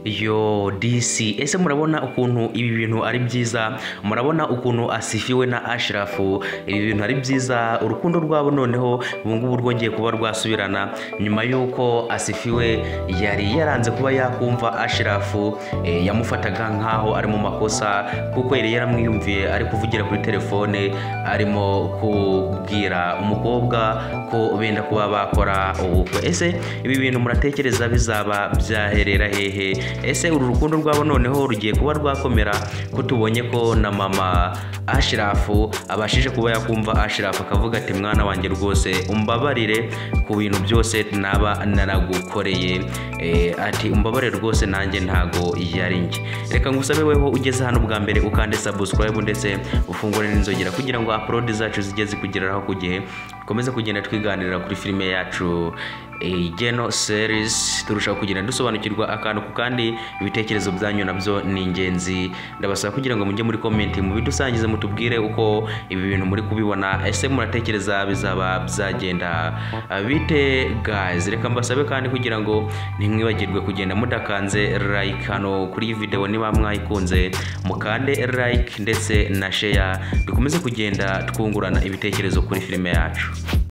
Yo DC, ese murabona ukuntu ibi bintu ari byiza? Murabona ukuntu Asifiwe na Ashirafu ibi bintu ari byiza? Urukundo rwabo noneho ubu ngubu rwongeye kuba rwasubirana nyuma y'uko Asifiwe yari yaranze kuba yakumva Ashirafu, yamufataga nkaho ari mu makosa kuko yari yaramwiyumviye ari kuvugira kuri telefone arimo kubwira umukobwa ko benda kuba bakora ubukwe. Ese ibi bintu muratekereza bizaba byaherera hehe? Ese uru rukundo rwabo noneho rugiye kuba rwakomera ko tubonye ko na mama Ashirafu abashije kuba yakumva Ashirafu akavuga ati mwana wanjye rwose umbabarire ku bintu byose naba naragukoreye, ati umbabarire rwose nanjye ntago yari njye. Reka ngusabe weho ugeze hano bwa mbere ukande subscribe ndetse ufungure n'inzogera kugira ngo upload zacu zijye zikugeraho ku gihe. Dukomeze kugenda twiganirira kuri filime yacu Geno series, turushaho kugenda dusobanukirwa akantu ku kandi. Ibitekerezo byanyu nabyo ni ingenzi, ndabasaba kugira ngo mujye muri comment mubidusangize mutubwire uko ibi bintu muri kubibona. Ese muratekereza bizaba byagenda bite guys? Reka mbasabe kandi kugira ngo ntimwibagirwe kugenda mudakanze like hano kuri iyi video niba mwayikunze, mukande like ndetse na share, dukomeze kugenda twungurana ibitekerezo kuri filime yacu.